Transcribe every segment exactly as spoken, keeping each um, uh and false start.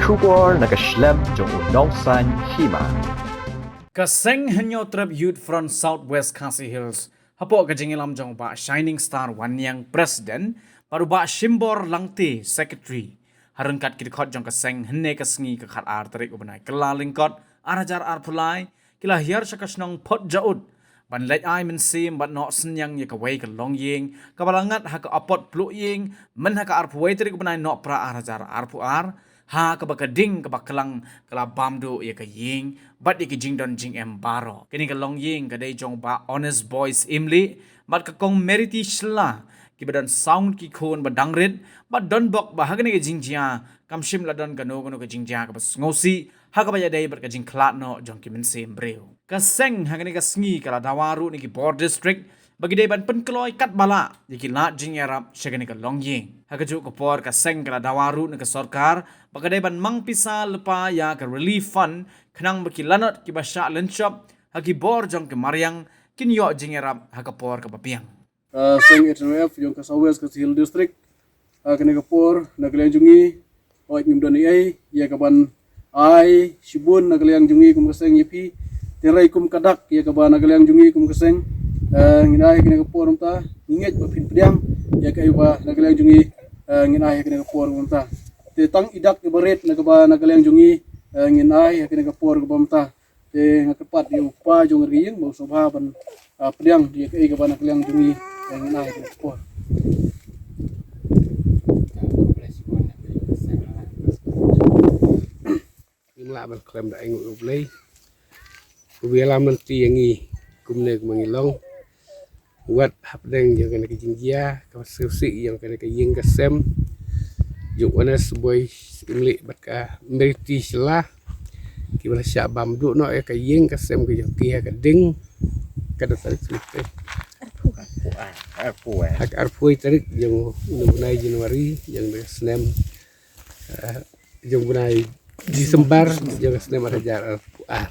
Khubor na ka shlem jong u Nongsaiñ Hima. Ka seng Hynñiewtrep Youth Front South West Khasi Hills, hapoh ka jingïalam jong u Bah Shining Star Wanniang, President, bad u Bah Shimbor Langte, Secretary, ha ryngkat ki dkhot jong ka seng, hynne ka sngi ka khatar tarik u bnai Kyllalyngkot ar hajar arphew lai, ki la hiar sha ka shnong Photjaud ban leit ai mynsiem bad noh synñiang ïa kawei ka longïing kaba la ngat ha ka apot pluh ïing, myn ha ka arphew wei tarik u bnai Nohprah ar hajar arphew ar, ha kaba ka ding kaba klang ka la bam duh ïa ka ïing bad ïa ki jingdon jingem baroh. Kane ka longïing ka dei jong u Bah Honest Boy Syiemlieh bad ka Kong Merity Shylla, kiba don saw ngut ki khun ba dang rit, bad don bok ba ha kane ka jingjia kam shym la don kano kano ka jingjia kaba sngewsih ha kaba ïadei bad ka jingkhlad noh jong ki mynsiem briew. Ka seng ha kane ka sngi ka la dawa ruh na ki bor district ba ki dei ban pynkloi katba lah ïa ki lad jingïarap sha kane ka longïing. Ha kajuh ka por ka seng ka la dawa ruh na ka sorkar ba ka dei ban mang pisa lypa ïa ka relief fund, khnang ba ki lanot kiba shah lynshop ha ki bor jong ki mariang kin ïoh jingïarap ha ka por kaba biang. Ka seng H N Y F jong ka South West Khasi Hills District, ha kane ka por na ka liang jong ngi, hooid, ngim don ei ei ïa kaban ai shibun na ka liang jong ngi kum ka seng ïa phi. Te hynrei kum ka dak ïa kaba na ka liang jong ngi kum ka seng, eh, ngin ai ha kane ka por mynta, ngi ngeit ba phin pdiang ïa kaei ba na ka liang jong ngi, eh, ngin ai ha kane ka por mynta. Te tang i dak iba rit na kaba na ka liang jong ngi, eh, ngin ai ha kane ka por kaba mynta. Te nga kyrpad ïa u kpa jong ka ïing ba u sngewbha ban, ah, pdiang ïa kaei kaba na ka liang jong ngi, eh, ngin ai ha kane ka por. Ngim lah ban khlem da ainguh ïa U Blei uba ïalam lynti ïa ngi kumne kumba ngi long. Wat hapdeng jong kane ka jingjia kaba sngewsih jong kane ka ïing ka sem jong u Honest Boy Syiemlieh bad ka Merity Shylla, kiba la shah bam duh noh ïa ka ïing ka sem ka jong ki ha ka ding, ka dang tarik sngewthuh, ha ka arphew wei tarik jong u bnai January jong ka snem, eh, jong u bnai December jong ka snem ar hajar arphew ar.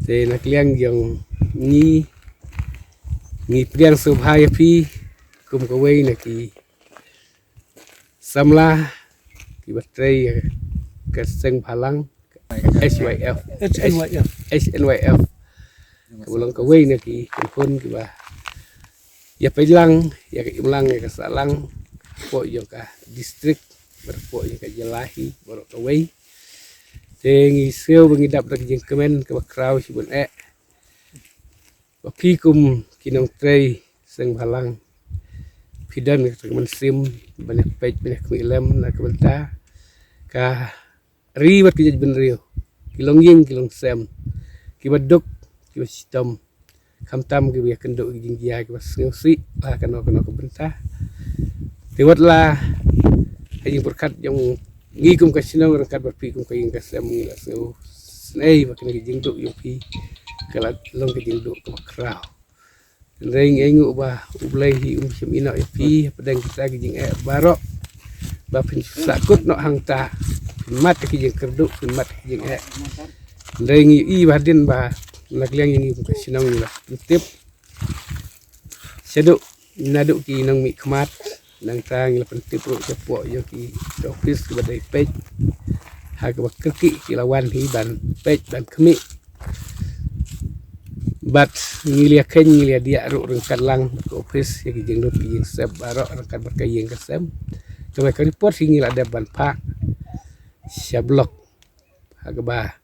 Te na ka liang jong ngi, ngi pdiang sngewbha ïa phi kum kawei na ki samla kiba trei ïa ka seng bhalang H Y F, H N Y F. H N Y F, kaba long kawei na ki kynhun kiba ïa peit lang ïa ka imlang ïa ka sahlang hapoh jong ka district bad hapoh jong ka jylla hi baroh kawei. Te ngi sngew ba ngi dap da ka jingkmen kaba khraw shibun eh ba phi kum ki nongtrei seng bhalang phi don ka mynsiem ban ïa peit ban ïa khmih lem na ka bynta ka ri bad ka jaitbynriew, ki longïing ki longsem, kiba duk kiba shitom, khamtam kiba ïakynduh ki jingjia kiba sngewsih ha kano kano ka bynta. Te wat la ha jingpyrkhat jong ngi kum ka shnong ryngkat bad phi kum ka ïing ka sem, ngi la sngewsynei ba kane ka jingduh jong phi ka la long ka jingduh kaba khraw. Hynrei ngi ainguh ba U Blei hi um shym ïehnoh ïa phi hapdeng kita ki jingeh baroh, ba phin sahkut noh hangta, phin mad ïa ki jingkyrduh, phin mad ïa ki jingeh. Hynrei ngi ïohi ba hadien ba na ka liang jong ngi kum ka shnong ngi la pyntip shaduh, naduh ki nongmihkhmat, nangta ngi la pyntip ruh shapoh jong ki office kiba dei peit, ha kaba kyrkieh ki la wan hi ban peit ban khmih. Bad ngi la ïakheiñ, ngi la ïadiah ruh ryngkat lang bad ka office ïa ki jinglut ki jingsep baroh ryngkat bad ka ïing ka sem. Te ka report hi ngi la dep ban phah sha block, ha kaba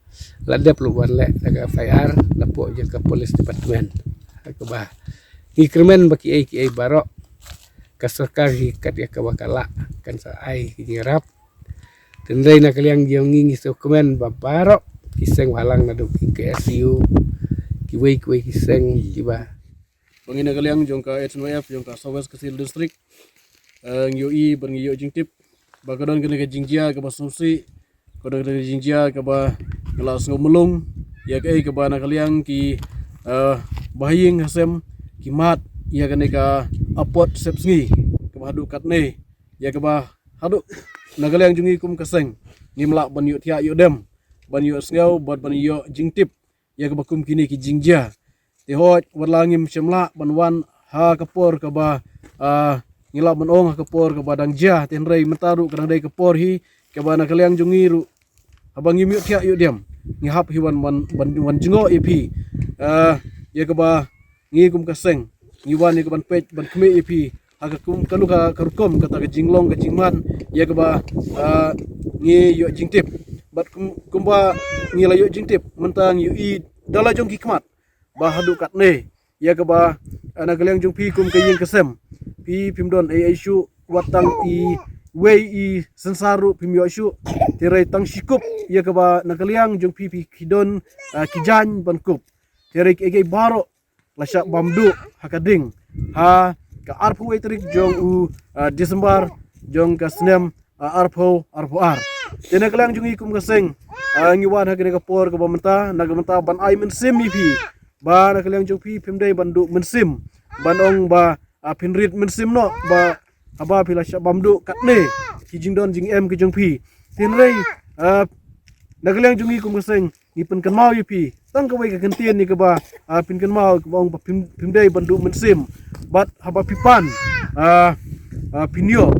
la dep ruh ban leh da ka F I R napoh jong ka police department. Ha kaba ngi kyrmen ba kiei kiei baroh ka sorkar hi kat ïa kaba ka lah kan sa ai ki jingïarap. Hynrei na ka liang jong ngi ngi sngewkmen ba baroh ki seng bhalang naduh ki K S U, kiwei kiwei ki seng kiba ba ngi na ka liang jong ka H N Y F jong ka South West Khasi Hills District, eh, ngi ïohi bad ngi ïoh jingtip ba ka don kane ka jingjia kaba sngewsih, ka don kane ka jingjia kaba ka la sngew mlung ïa kaei kaba na ka liang ki, eh, bahaïing hasem ki mad ïa kane ka apot sepsngi kaba haduh katne, ïa kaba haduh na ka liang jong ngi kum ka seng ngim lah ban ïoh thiah ïoh dem ban ïoh sngew bad ban ïoh jingtip ïa kaba kum kine ki jingjia. Te hooid, wat la ngim shym lah ban wan ha ka por kaba, ah, ngi lah ban ong ha ka por kaba dang jia, te hynrei mynta ruh ka dang dei ka por hi kaba na ka liang jong ngi ruh Ba ngim ïohthiah ïohdiam, ngi hap hi wan, wan, wan, wan jngoh ïa phi. Ah, ïa kaba ngi kum ka seng ngi wan ïa kaban peit ban khmih ïa phi ha ka kum ka lu ka, ka rukom kata ka jinglong ka jingman ïa kaba, ah, ngi ïoh jingtip. Bad kum, kumba ngi la ïoh jingtip mynta ngi ïohi da la jong ki khmat ba haduh katne ïa kaba, ah, na ka liang jong phi kum ka ïing ka sem phi phim don ei ei shuh, wat tang i wei i sensar ruh phim ïoh shuh. Te hynrei tang shikup ïa kaba na ka liang jong phi phi ki don, ah, ki jaiñ ban kup. Te hynrei kiei kiei baroh la shah bam duh ha ka ding ha ka arphew wei tarik jong u, ah, December jong ka snem, ah, arphew arphew ar. Te na ka liang jong ngi kum ka seng, ah, ngi wan ha kane ka por kaba mynta, na ka mynta ban ai mynsiem ïa phi ba na ka liang jong phi phim dei ban duh mynsiem ban ong ba, ah, phin rit mynsiem noh ba haba phi la shah bam duh katne ki jingdon jingem ki jong phi. Te hynrei, ah, na ka liang jong ngi kum ka seng ngi pynkynmaw ïa phi tang kawei ka kyntien ïa kaba, ah, pynkynmaw kaba ong ba phim, phim dei ban duh mynsiem. Bad haba phi pan, ah, ah, phin ïoh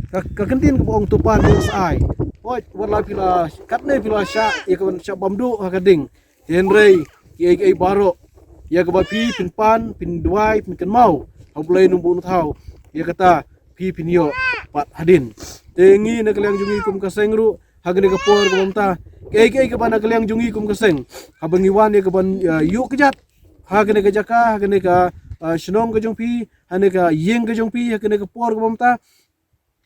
ka, ka kyntien kaba ong to pan ïoh sa ai. Hooid, wat la phi la katne phi la shah ïa kaban shah bam duh ha ka ding. Te hynrei kiei kiei baroh ïa kaba phi phin pan phin duwai phin kynmaw ha U Blei Nongbuh Nongthaw, ïa kata phi phin ïoh pat hadien. Te ngi na ka liang jong ngi kum ka seng ruh ha kane ka por kaba mynta, kiei kiei kaba na ka liang jong ngi kum ka seng haba ngi wan ïa kaban, ah, ïuh kjat ha kane ka jaka, ha kane ka, ah, shnong ka jong phi, ha kane ka ïing ka jong phi ha kane ka por kaba mynta.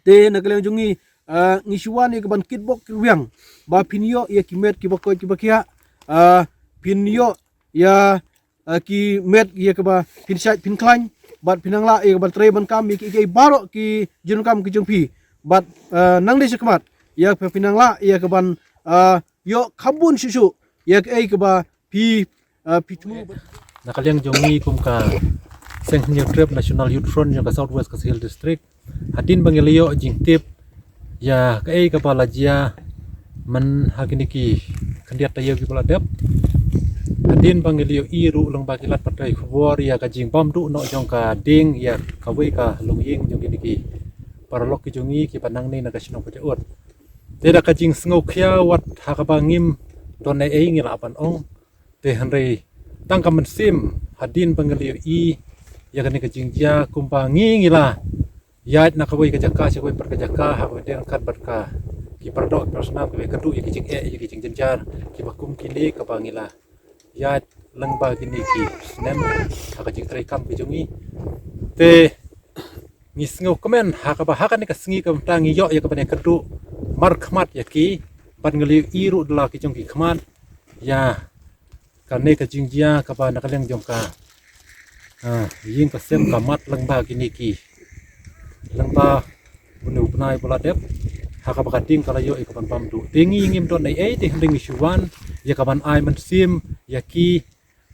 Te na ka liang jong ngi, ah, ngi shu wan ïa kaban kitbok kitrwiang ba phin ïoh ïa ki met kiba koit kiba khiah, ah, phin ïoh ïa, ah, ki met ïa kaba phin shait phin khlaiñ bad phin nang lah ïa kaban trei ban kam ïa ki, ïa ki baroh ki jingkam ki jong phi. Bad, ah, nang dei shakhmat ïa phi phin nang lah ïa kaban, ah, ïoh kham bun shuh shuh ïa kiei kaba phi, ah, phi thmu. Na ka liang jong ngi kum ka Seng Hynñiewtrep National Youth Front jong ka South West Khasi Hills District, hadien ba ngi la ïoh jingtip ïa kaei kaba la jia man ha kine ki khyndiat taïew kiba la dep, hadien ba ngi la ïohi ruh lyngba ki lad pathai khubor ïa ka jingbam duh noh jong ka ding ïa kawei ka longïing jong kine ki paralok ki jong ngi kiba nangne na ka shnong Pajahut. Te da ka jingsngewkhia wat ha kaba ngim don ei ei ngi lah ban ong. Te hynrei tang ka mynsiem hadien ba ngi la ïohi ïa kane ka jingjia kumba ngi ngi la ïaid na kawei ka jaka sha kawei pat ka jaka ha kawei dei ryngkat bad ka ki paradoh ki parasnam kiba ïakynduh ïa ki jingeh ïa ki jingjynjar kiba kum kine kaba ngi la ïaid lyngba kine ki snem ha ka jingtrei kam ka jong ngi. Te ngi sngewkmen ha kaba ha kane ka sngi ka mynta ngi ïoh ïa kaban ïakynduh markhmat ïa ki bad ngi la ïohi ruh da la ki jong ki khmat ïa kane ka jingjia kaba na ka liang jong ka, ah, ïing ka sem ka mat lyngba kine ki, lyngba une u bnai ba la dep ha kaba ka ding ka la ïoh ïa kaban bam duh. Te ngi ngim don ei ei te hynrei ngi shu wan ïa kaban ai mynsiem ïa ki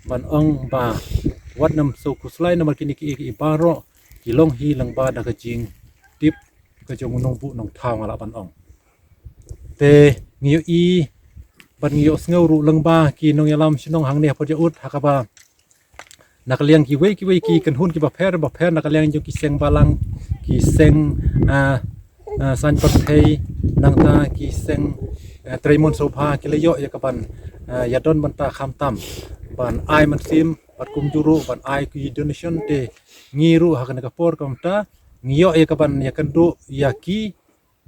ban ong ba wat nym sngewkhuslai namar kine kiei kiei baroh ki long hi lyngba da ka jingtip ka jong u Nongbuh Nongthaw nga lah ban ong. Te ngi ïohi bad ngi ïohsngew ruh lyngba ki nongïalam shnong hangne ha Pajahut ha kaba na ka liang kiwei kiwei ki kynhun kiba pher bapher na ka liang jong ki seng balang, ki seng, ah, ah, saiñ pyrthei, nangta ki seng, ah, treimon sngewbha ki la ïoh ïa kaban, ah, ïadon bynta khamtam ban ai mynsiem bad kumjuh ruh ban ai ki donation. Te ngi ruh ha kane ka por ka mynta ngi ïoh ïa kaban ïakynduh ïa ki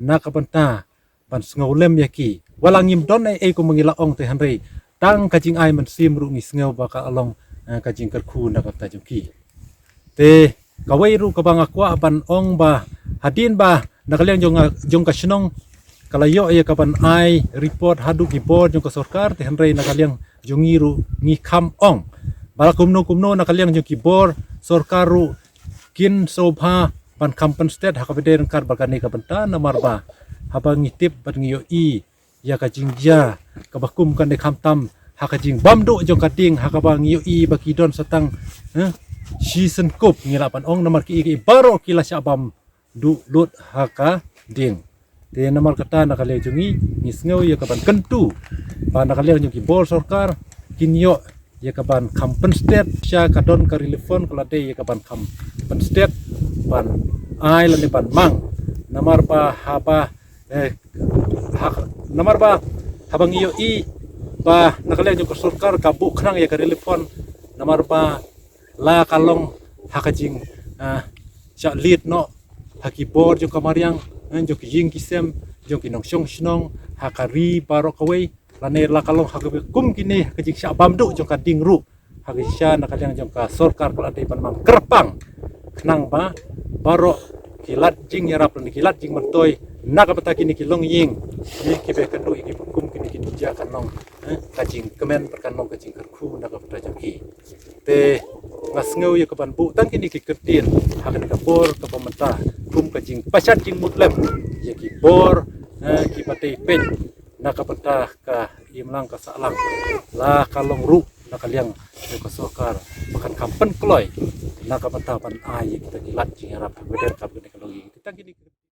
na ka bynta ban sngewlem ïa ki. Wat la ngim don ei ei kumba ngi la ong te hynrei tang ka jingai mynsiem ruh ngi sngew ba ka long, eh, ka jingkyrkhu na ka bynta jong ki. Te kawei ruh kaba nga kwah ban ong ba hadien ba na ka liang jong, jong ka shnong ka la ïoh ïa kaban ai report haduh ki bor jong ka sorkar te hynrei na ka liang jong ngi ruh ngi kham ong ba la kumno kumno na ka liang jong ki bor sorkar ruh kin sngewbha ban kham pynstet ha kaba dei ryngkat bad kane ka bynta namar ba haba ngi tip bad ngi ïohi ïa ka jingjia kaba kum kane khamtam ha ka jingbam duh jong ka ding ha kaba ngi ïohi ba ki don sa tang, eh, shi sengkup ngi lah ban ong namar kiei kiei baroh ki la shah bam duh lut ha ka ding. Te namar kata na ka liang jong ngi ngi sngew ïa kaban kyntu ba na ka liang jong ki bor sorkar kin ïoh ïa kaban kham pynstet sha ka don ka relief fund ka la dei ïa kaban kham pynstet ban ai lane ban mang. Namar ba haba, eh, ha, namar ba Haba ngi ïohi ba na ka liang jong ka sorkar ka buh khnang ïa ka relief fund, namar ba la ka long ha ka jing, ah, shah leit noh ha ki bor jong ka mariang, eh, jong ki ïing ki sem, jong ki nongshong shnong, ha ka ri baroh kawei, lane la ka long ha ka kum kine ha ka jingshah bam duh jong ka ding ruh. Ha ka shisha na ka liang jong ka sorkar ka la dei ban mang kyrpang khnang ba baroh ki lad jingïarap lane ki lad jingmyntoi na ka bynta kine ki longïing, eh, kiba ïakynduh ïa ki kum kine ki jingjia kan long, eh, ka jingkmen bad kan long ka jingkyrkhu na ka bynta jong ki. Te nga sngew ïa ka ban buh tang kine ki kyntien ha kane ka por kaba mynta kum ka jingpashat jingmut lem ïa ki bor, eh, kiba dei peit na ka bynta ka imlang ka sahlang. La ka long ruh na ka liang jong ka sorkar ba kan kham pynkloi na ka bynta ban ai ïa kita ki lad jingïarap ha kaba dei ka bynta ka longïing. Te tang kine